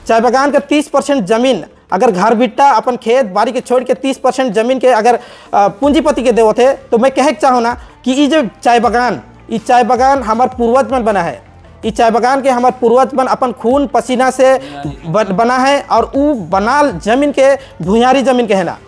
चाय बगान के 30% जमीन अगर घर बिट्टा अपन खेत बाड़ी के छोड़ के 30% जमीन के अगर पूंजीपति के देवत है, तो मैं कहे चाहूँ ना कि ये जो चाय बगान, ये चाय बगान हमार पूर्वज मन बना है। ये चाय बगान के हमार पूर्वज मन अपन खून पसीना से बना है और उ बनाल जमीन के भूयारी जमीन के है ना।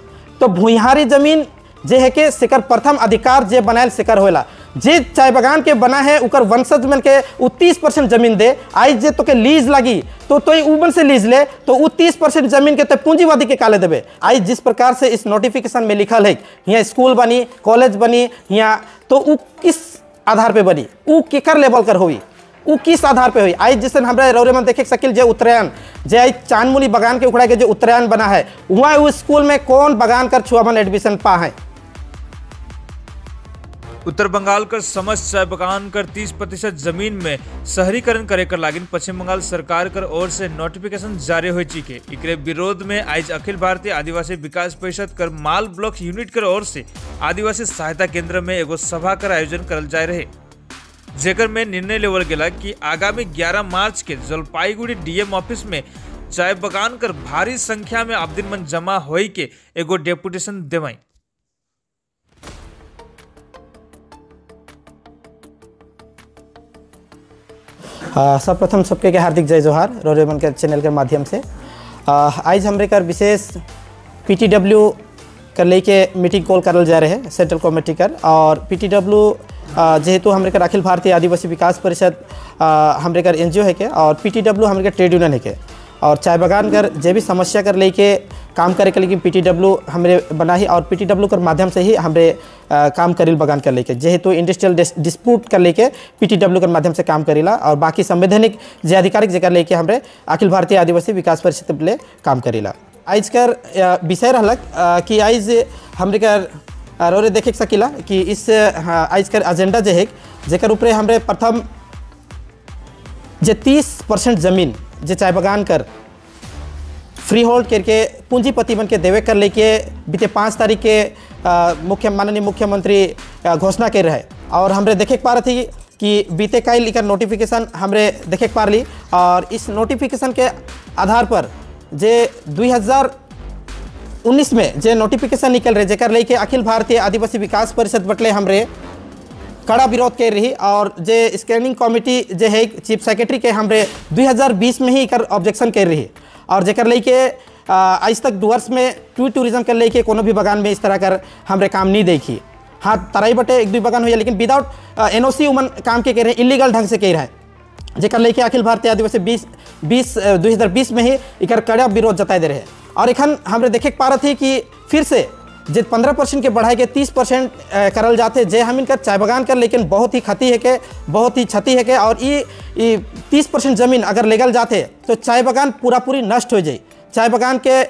तो भूयारी जमीन जे है के सेकर प्रथम अधिकार जे बनायल सेकर होला। जे चाय बगान के बना है उकर वंशज मन के उ 30% जमीन दे। आज जे तो के लीज लगी तो उमन से लीज ले, तो उ 30% जमीन के तो पूंजीवादी के काले देवे। आज जिस प्रकार से इस नोटिफिकेशन में लिखल है यहाँ स्कूल बनी, कॉलेज बनी, यहाँ तो उ किस आधार पे बनी, उ केकर लेवल कर होई, उ किस आधार पे हुई। आज जैसे हमरा रौरे मन देखे सकिल जे उत्तरायण जे आज चांदमुली बगान के उखड़ा के जो उत्तरायण बना है, वहाँ उस स्कूल में कौन बगान कर छुआ मन एडमिशन पा है। उत्तर बंगाल कर समस्त चाय बगान कर 30% जमीन में शहरीकरण करे कर लागिन पश्चिम बंगाल सरकार कर ओर से नोटिफिकेशन जारी हो चुके। एकरे विरोध में आज अखिल भारतीय आदिवासी विकास परिषद कर माल ब्लॉक यूनिट कर ओर से आदिवासी सहायता केंद्र में एगो सभा कर आयोजन करल जाए रहे, जेकर में निर्णय लेवल गया कि आगामी 11 मार्च के जलपाईगुड़ी डीएम ऑफिस में चाय बगान कर भारी संख्या में आबदिन मन जमा होई के एगो डेपुटेशन देवाई। सर्वप्रथम सबके के हार्दिक जय जोहार रोरेमन के चैनल के माध्यम से। आज हमरे कर विशेष पीटीडब्ल्यू कर लेके मीटिंग कॉल करल जा रहे हैं सेंट्रल कमेटी कर। और पीटीडब्ल्यू जेहेतु हमरे कर अखिल भारतीय आदिवासी विकास परिषद हमरे कर एनजीओ है के, और पीटीडब्ल्यू हमरे कर ट्रेड यूनियन है के, और चाय बगान कर जे भी समस्या कर लेके काम करे के लेकिन पीटीडब्ल्यू हमरे बना ही और पीटीडब्ल्यू कर माध्यम से ही हमरे काम करिल बगान कर लेके, जेहेतु इंडस्ट्रियल डिस्प्यूट कर लेके पीटीडब्ल्यू कर माध्यम से काम करिला और बाकी संवैधानिक जे आधिकारिक जेकर लेके हमरे अखिल भारतीय आदिवासी विकास परिषद ले काम करिला। आज कर विषय रहलक कि आज हमरे कर रोरे देखे सकिला कि इस आज कर एजेंडा जे है जेकर ऊपर हमरे प्रथम जे 30% जमीन जे चाय बगान कर फ्री होल्ड करके पूंजीपति बन के देवे कर लेके बीते 5 तारीख के मुख्य माननीय मुख्यमंत्री घोषणा कर रहे। और हमरे देखे पा रही थी कि बीते काल एकर नोटिफिकेशन हमरे देखे पा रही और इस नोटिफिकेशन के आधार पर जे 2019 में जे नोटिफिकेशन निकल रहे जेकर लेके अखिल भारतीय आदिवासी विकास परिषद बटले हमरे कड़ा विरोध कर रही और जे स्क्रीनिंग कमेटी जे है चीफ सेक्रेटरी के हमरे 2020 में ही एकर ऑब्जेक्शन कर रही और जेकर लेके आज तक डुअर्स में टू टूरिज्म कर लेके कोनो भी बगान में इस तरह कर हमरे काम नहीं देखी। हाँ, तराई बटे एक दो बगान हुई लेकिन विदाउट एनओसी उमन काम के कह रहे हैं, इलीगल ढंग से कह रहा है, जेकर लेके अखिल भारतीय आदिवासी 2020 में ही एकर कड़ा विरोध जताए दे रहे। और एखन हमरे देखे पा रहे थी कि फिर से जे 15% के बढ़ाए के 30% करल जाते जे हम इनका चाय बगान कर लेकिन बहुत ही क्षति है के, बहुत ही क्षति है के। और ये 30% जमीन अगर लेगल जाते तो चाय बगान पूरा पूरी नष्ट हो जाए, चाय बगान के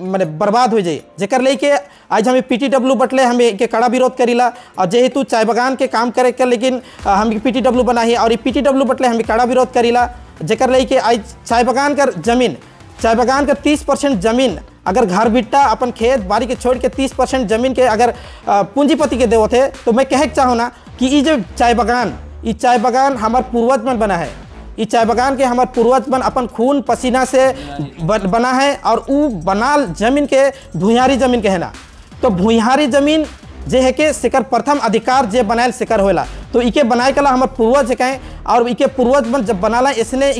माने बर्बाद हो जाए, जेकर लेके आज हमें पीटीडब्ल्यू बटले हमें के कड़ा विरोध करीला। और जेहेतु चाय बगान के काम करे के लेकिन हम पीटीडब्ल्यू बनाही और पीटीडब्ल्यू बटले हमें कड़ा विरोध करीला, जेकर लेके आज चाय बगान कर जमीन, चाय बगान का 30% जमीन अगर घर बिट्टा अपन खेत बाड़ी के छोड़ के 30% जमीन के अगर पूंजीपति के देवत है, तो मैं कहे चाहूँ ना कि ये जो चाय बगान, ये चाय बगान हमार पूर्वज मन बना है, ये चाय बगान के हमार पूर्वज मन अपन खून पसीना से बना है और उ बनाल जमीन के भूयारी जमीन के है ना। तो भूयारी जमीन जे है के सेकर प्रथम अधिकार जे बनायल सेकर होला, तो इके बनाए कला हमार पूर्वज कहें और इके पूर्वज मन जब बनाला इसने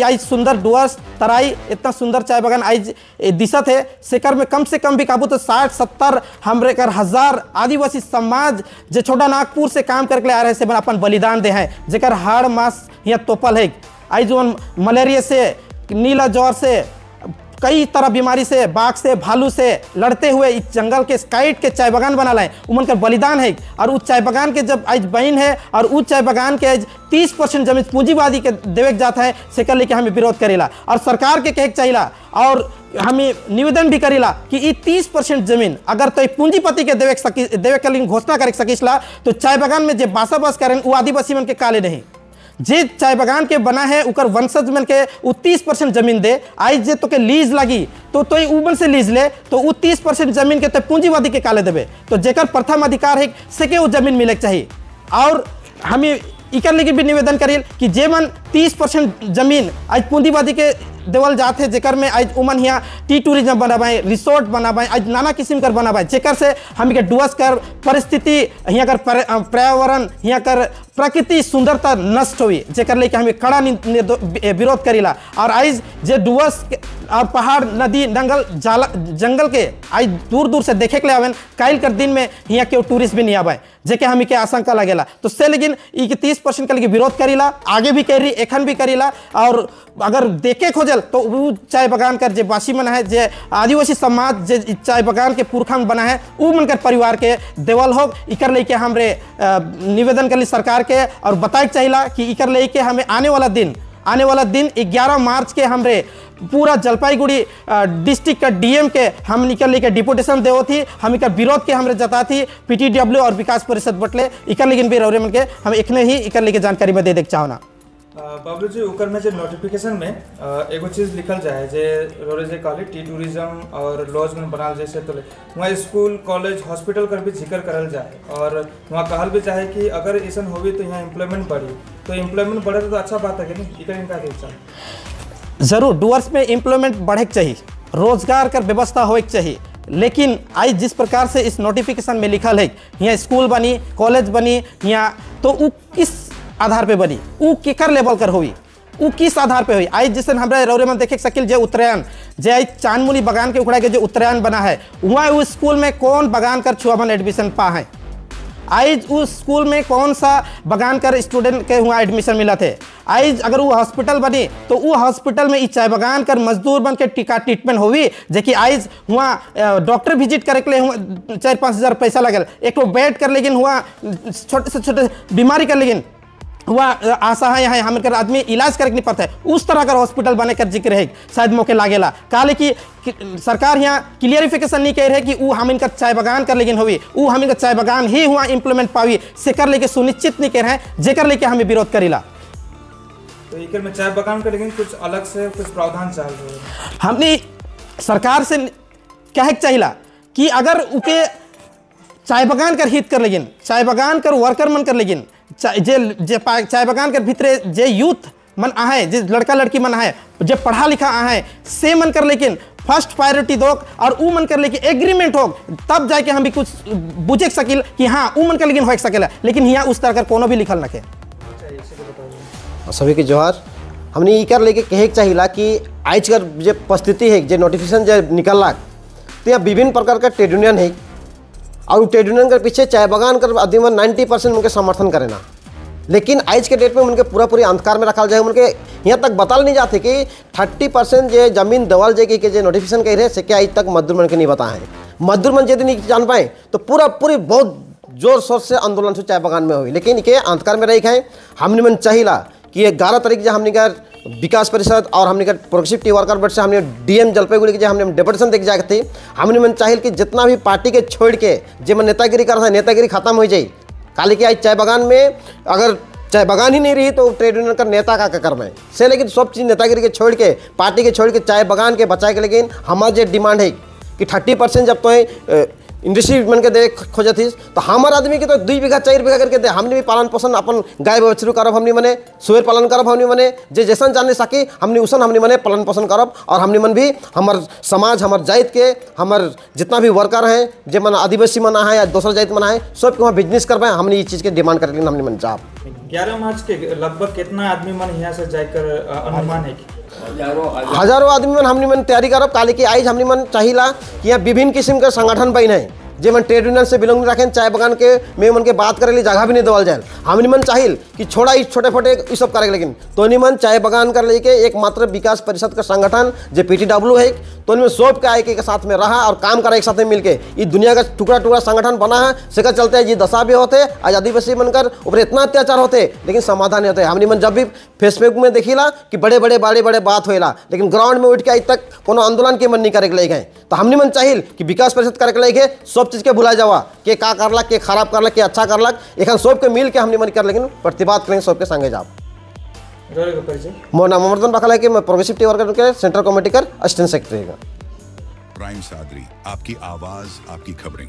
आज सुंदर डुअर्स तराई इतना सुंदर चाय बगान आज दिशत है, सेकर में कम से कम भी काबू तो 60-70 हमरे कर हजार आदिवासी समाज जे छोटा नागपुर से काम करके आ रहे से अपन बलिदान दे हैं, जेकर हाड़ मास या तोपल है। आज जो मलेरिया से, नीला ज्वर से, कई तरह बीमारी से, बाघ से, भालू से लड़ते हुए इस जंगल के काट के चाय बगान बना लाए, उमन का बलिदान है। और उस चाय बगान के जब आज बहन है और उस चाय बगान के आज 30% जमीन पूंजीवादी के देवे जाता है, सेकर लेके हमें विरोध करेला और सरकार के कहे चाहिला और हमें निवेदन भी करेला कि ये 30% जमीन अगर तो पूंजीपति के देवे सकी, देवे के लिए घोषणा करे सकीसला तो चाय बगान में जो बासा बस करें वो आदिवासी मन के काले नहीं, जे चाय बगान के बना है उकर वंशज मन के उ 30% जमीन दे। आज जे तो के लीज लगी तो उमन से लीज ले तो उ 30% जमीन के तो पूंजीवादी के काले देवे, तो जेकर प्रथम अधिकार है से के वो जमीन मिले चाहिए। और हमें इकर लेके भी निवेदन करिल कि जे मन 30% जमीन आज पूंजीवादी के देवल जाते जेकर में आज उमन यहाँ टी टूरिज्म बनाबाएँ, रिसोर्ट बनाबाएँ, आज नाना किस्म कर बनाबाएँ, जेकर से हम के डुअर्स कर परिस्थिति यहाँ कर पर्यावरण यहाँ कर प्रकृति सुंदरता नष्ट हुई, जेकर लेके हमें कड़ा विरोध करीला। और आज जे डुअर्स और पहाड़ नदी जंगल जाला जंगल के आज दूर दूर से देखे के लिए आवेन, काल कर दिन में यहाँ के टूरिस्ट भी नहीं आवे, जेके हमें के आशंका लगेला। तो से लेकिन ई 30% के लेके विरोध करीला, आगे भी करी, एखन भी करीला। और अगर देखे खोजल तो वो चाय बगान कर जे बासी मन है, जे आदिवासी समाज जे चाय बगान के पुरखा में बना है, वो मन कर परिवार के देवल हो। इकर लेके हमरे निवेदन कर ली सरकार के और बताए चाहिला कि इकर लेके हमें आने वाला दिन 11 मार्च के हमरे पूरा जलपाईगुड़ी डिस्ट्रिक्ट का डीएम के हम निकल लेके डिपुटेशन देव थी, हम इकर विरोध के हमरे जता थी पीटीडब्ल्यू और विकास परिषद बटले इकर लेकिन भी रौरे मन के हम इतने ही इकर लेके जानकारी में दे देख चाहना। बाबलू जी, ओकर में जो नोटिफिकेशन में एगो चीज़ लिखल जाए जे रोरे जे कहली टी टूरिज्म और लॉज में बनाल जैसे तो वहाँ स्कूल कॉलेज हॉस्पिटल कर भी जिक्र करल जाए और वहाँ कहल भी चाहे कि अगर ऐसा होगी तो यहाँ एम्प्लॉयमेंट बढ़ी, तो एम्प्लॉयमेंट बढ़े तो अच्छा बात है कि नहीं, इकर इनका इच्छा जरूर डुअर्स में एम्प्लॉयमेंट बढ़े चाहिए, रोजगार कर व्यवस्था होए चाहिए। लेकिन आज जिस प्रकार से इस नोटिफिकेशन में लिखल है यहाँ स्कूल बनी कॉलेज बनी यहाँ, तो वो किस आधार पे बनी, उ केकर लेवल कर हुई, उ किस आधार पे हुई। आज जैसे हमारे रौरे में देखे सकिल जे उत्तरायण जे आज चांदमुनी बगान के उखड़ा के जो उत्तरायण बना है, वहाँ उस स्कूल में कौन बगान कर छुआबन एडमिशन पा है, आज उस स्कूल में कौन सा बगान कर स्टूडेंट के वहाँ एडमिशन मिला थे। आज अगर वो हॉस्पिटल बनी तो वो हॉस्पिटल में चाय बगान कर मजदूर बन के टीका ट्रीटमेंट हुई, जेकि आज वहाँ डॉक्टर विजिट करे के लिए हुआ 4-5 हज़ार पैसा लगल, एक तो बैठ कर लेकिन हुआ छोटे से छोटे बीमारी कर लेकिन वह आशा है यहाँ हम कर आदमी इलाज करे नहीं पड़ता है, उस तरह का हॉस्पिटल बने कर जिक्र है शायद मौके लागेला। काले कि सरकार यहाँ क्लियरिफिकेशन नहीं कह रहे कि वो हम इनका चाय बगान कर लेकिन हुई, वो हम इनका चाय बगान ही हुआ इम्प्लीमेंट पावी से कर लेके सुनिश्चित नहीं कह रहे हैं, जेकर लेके हमें विरोध करीला। तो एक में चाय बगान कर लेकिन कुछ अलग से कुछ प्रावधान चाहिए हमने सरकार से कहे चाहिए कि अगर उके चाय बगान कर हित कर लेकिन चाय बगान कर वर्कर मन कर लेकिन जे जे चाय बगान के भीतरे जे यूथ मन आए, जे लड़का लड़की मन आए, जे पढ़ा लिखा आए से मन कर लेकिन फर्स्ट प्रायोरिटी दो और ऊ मन कर लेकिन एग्रीमेंट हो तब जाके हम भी कुछ बुझे सकिल कि हाँ ऊ मन कर लेकिन हो सकेला, लेकिन यहाँ उस तरह का कोनो भी लिखल न के। सभी के जोहार, हमने ई कर लेके कहे चाहिए कि आज कर जो परिस्थिति है जे नोटिफिकेशन जो निकलला तो यहाँ विभिन्न प्रकार का ट्रेड यूनियन है और ट्रेड यूनियन के पीछे चाय बगान कर आदमी 90% उनके समर्थन करेना, लेकिन आज के डेट में उनके पूरा पूरी अंधकार में रखा जाए। उनके यहाँ तक बताल नहीं जाते कि 30% जो जमीन दवाल जाए कि जो नोटिफिकेशन कह रहे से क्या आज तक मजदूर मन के नहीं बताए हैं। मजदूर मन यदि नहीं जान पाए तो पूरा पूरी बहुत जोर शोर से आंदोलन से चाय बगान में हुई, लेकिन के अंधकार में रही है। हमने मन चाहिए कि 11 तारीख जो हमने का विकास परिषद और हमने का प्रोग्रेसिव टी वर्कर बोर्ड से हमने डीएम जलपाईगुड़ी के जो हमने डेपुटेशन देख जाए थे, हमने मन चाहिए कि जितना भी पार्टी के छोड़ के जो मन नेतागिरी कर रहा है नेतागिरी खत्म हो जाए। काले कि आज चाय बगान में अगर चाय बगान ही नहीं रही तो ट्रेड यूनियन का नेता का कर्म है से, लेकिन सब चीज़ नेतागिरी के छोड़ के पार्टी के छोड़ के चाय बगान के बचाए के, लेकिन हमारा जो डिमांड है कि 30% जब तो इंडस्ट्री मन के दे खोजत थी तो हमार आदमी के तो 2 बीघा 4 बीघा करके दे, हमने भी पालन पोषण अपन गाय बछरू करब, हमने मने सुअर पालन करब, हमने मने जे जैसन जाने सकी हमने उसन हमने मने पालन पोषण करब। और हमने मन भी हमार समाज हमार जात के हमार जितना भी वर्कर हैं जे मन आदिवासी मन है या दूसरा जात मन है सबके वहाँ बिजनेस करवाए, हमने ये चीज़ के डिमांड कर लेकिन हमने मन चाह। 11 मार्च के लगभग कितना आदमी मन यहाँ से जाकर अनुमान है? हजारों आदमी मन हमने मन तैयारी करब। काले कि आज हमने मन चाहिला कि यहाँ विभिन्न किस्म के संगठन बन है जे मन ट्रेड यूनियन से बिलोंग रखें, चाय बगान के में मन के बात करे लिए जगह भी नहीं देवल जाए। हमने मन चाहिल कि छोड़ा इस छोटे फोटे ये सब करे, लेकिन तो नहीं मन चाय बगान कर लेके एकमात्र विकास परिषद का संगठन जो पीटीडब्ल्यू है तो उनमें सब के आए के साथ में रहा और काम करा एक साथ में मिलके ये दुनिया का टुकड़ा टुकड़ा संगठन बना है। से चलते हैं ये दशा भी होते आज आदिवासी बनकर ऊपर इतना अत्याचार होते लेकिन समाधान नहीं होते। हमने मन जब भी फेसबुक में देखिला कि बड़े बड़े बड़े बड़े बात होला लेकिन ग्राउंड में उठ के आज तक कोनो आंदोलन के मन नहीं करे के गए। तो हमने मन चाहिए कि विकास परिषद करे के गए सब चीज़ के भुला जावा के का करलक के खराब करलक के अच्छा करलक एखन सबके मिल के हमने मन कर लेकिन प्रतिवाद करेंगे सबके संगे जाब। मोर नाम अमरदन बखला है कि मैं प्रोग्रेसिव टी वर्कर के सेंट्रल कमेटी का असिस्टेंट सेक्रेटरी का। प्राइम सादरी, आपकी आवाज आपकी खबरें।